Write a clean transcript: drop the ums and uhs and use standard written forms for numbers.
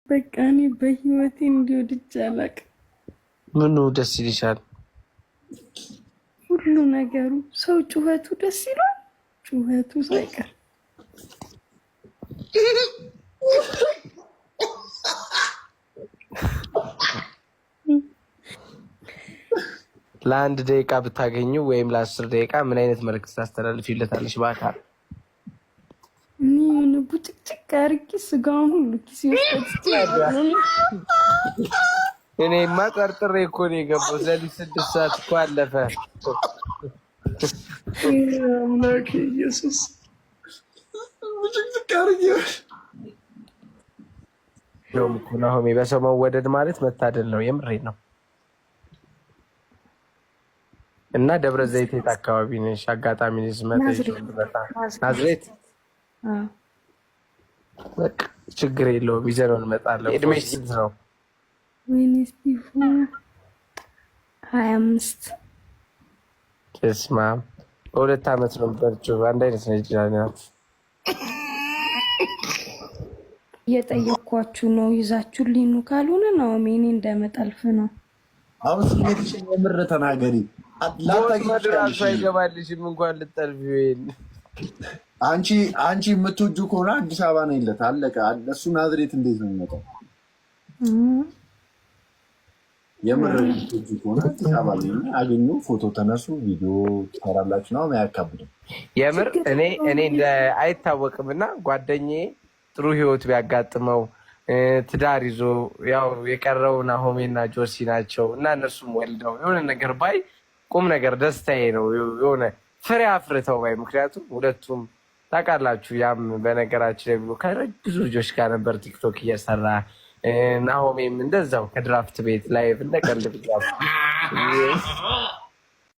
በቃ እኔ በህይወቴ እንዲወድጄ አላውቅም። ምኑ ደስ ይልሻል? ሁሉ ነገሩ፣ ሰው ጩኸቱ ደስ ይሏል። ጩኸቱ ሳይቀር። ለ1 ደቂቃ ብታገኙ ወይም ለ10 ደቂቃ ምን አይነት መልዕክት ታስተላልፊለታለሽ? በአካል። እኔ የሆነ ቡጭቅጭቅ አድርጌ ስጋውን ሁሉ ኪሴ ውስጥ ከትቼ። እኔማ ጠርጥሬ እኮ ነው የገባው። ሌሊት 6 ሰዓት እኮ አለፈ። አምላኬ ኢየሱስ፣ ቡጭቅጭቅ አድርጌ። እንደውም እኮ ናሆሜ በሰው መወደድ ማለት መታደል ነው። የምሬ ነው። እና ደብረ ዘይት የት አካባቢ ነሽ? አጋጣሚ ስመጣ ናዝሬት። በቃ ችግር የለውም፣ ይዘነው እንመጣለን። እድሜሽ ስንት ነው? ወይኔ ስቲፎ፣ 25። ስማ፣ በ2 ዓመት ነው በርጩ። አንድ አይነት ነች ናት። እየጠየኳችሁ ነው። ይዛችሁልኝ ኑ። ካልሆነ ነው እኔ እንደመጠልፍ ነው። አሁን ስሜትሽን የምር ተናገሪ። ራሱ አይገባልሽም እንኳን ልጠልፊ። ይሄን አንቺ የምትወጂው ከሆነ አዲስ አበባ ነው የለት፣ አለቀ። እሱ ናዝሬት እንዴት ነው የሚመጣው? የምር የምትወጂው ከሆነ አዲስ አበባ ላይ አገኙ፣ ፎቶ ተነሱ፣ ቪዲዮ ትሰራላችሁ ነው፣ አያካብድም። የምር እኔ እንደ አይታወቅም እና ጓደኛዬ ጥሩ ህይወት ቢያጋጥመው፣ ትዳር ይዞ፣ ያው የቀረው ናሆሜና ጆሲ ናቸው እና እነሱም ወልደው የሆነ ነገር ባይ ቁም ነገር ደስታዬ ነው። የሆነ ፍሬ አፍርተው ባይ። ምክንያቱም ሁለቱም ታውቃላችሁ፣ ያም በነገራችን ላይ ብሎ ከብዙ ልጆች ጋር ነበር ቲክቶክ እየሰራ፣ ናሆሜም እንደዛው ከድራፍት ቤት live እንደ ቀልድ ብቻ።